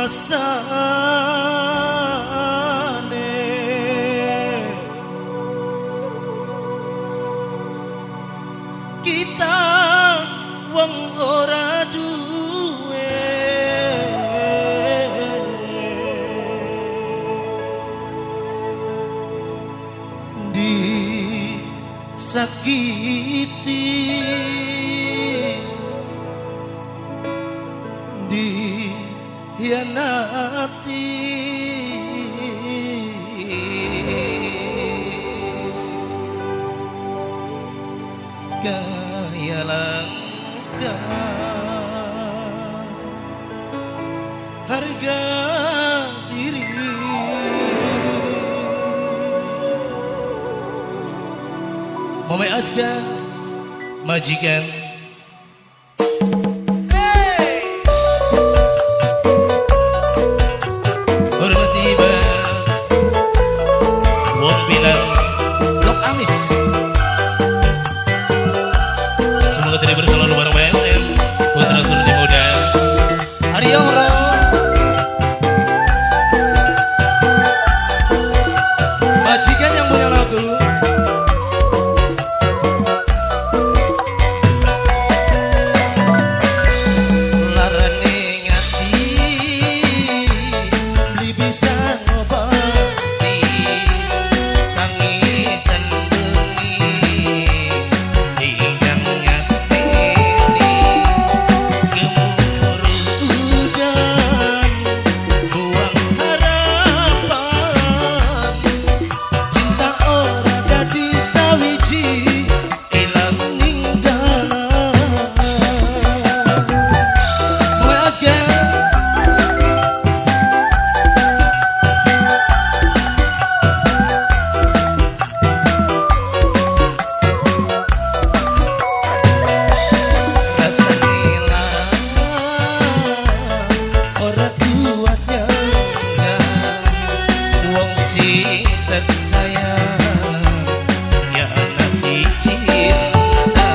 Rumasane kita wong ora duwe, disakiti, dihianati, kaya langka harga diri. Mame Azka majikan. Majikan yang punya lagu. Larane ngati beli bisa ngobati tangisan bengi ingkang nyakseni gemuruh hujan buang harapan cinta ora dadi sawiji ilang ning dalan. Mame Azka. Rasane ora kuat nyangka wong sing tak sayang ya nanti cinta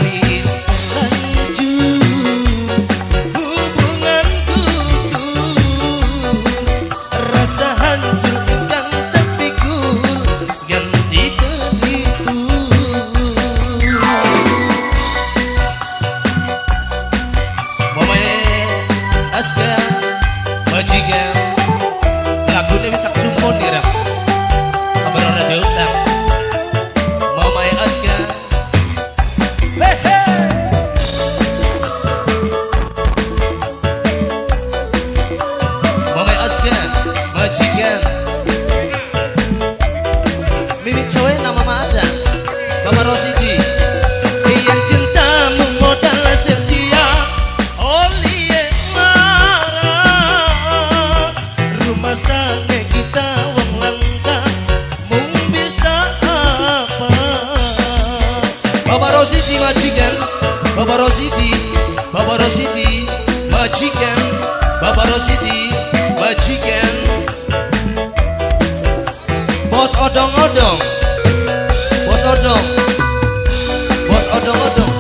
wis terlanjur hubunganku rasa hancur ingkang terpikul ganti penipu. Mame Azka majikan lagune wis tak sumpun ira. Kabar ora diutang. Mame Azka. Hehe. Mame Azka majikan. Mimi cewek nama Mama Ada. Bapak Rosidi. Yang cintamu modal setia oleh marah rumah sakit kita wong langka mung bisa apa. Bapak Rosidi majikan, Bapak Rosidi, Bapak Rosidi majikan, Bapak Rosidi majikan. Bos odong-odong, bos odong, bos odong-odong,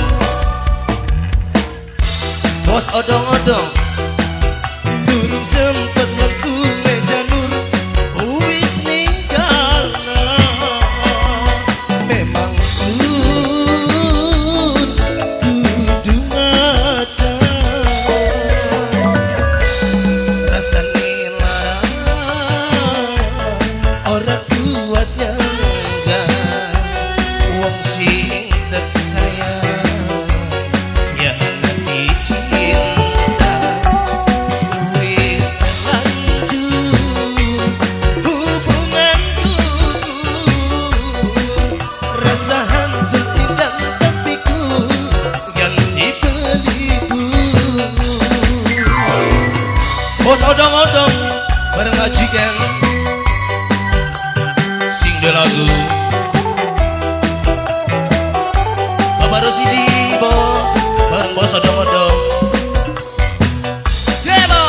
bos odong-odong. Durung sempet metu mejanur wis ninggalna. Memang sun kudu maca rasane lara ora kuat nyangga wong sing tak sayang ya nanti cinta wis terlanjur hubunganku rasa hancur ingkang terpikul ganti penipu. Bos odong-odong bareng majikan sing duwe lagu. Bapak Rosidi bo bareng bos odong-odong. Demo.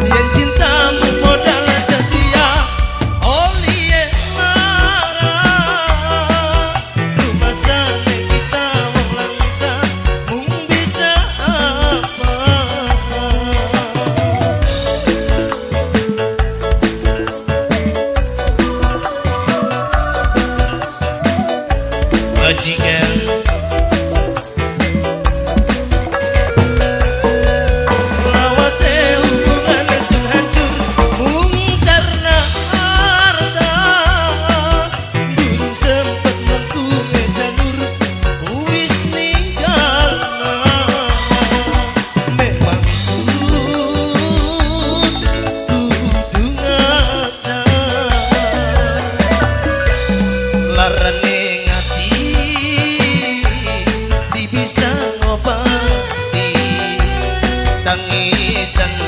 Yen cinta Ngobati tangisan.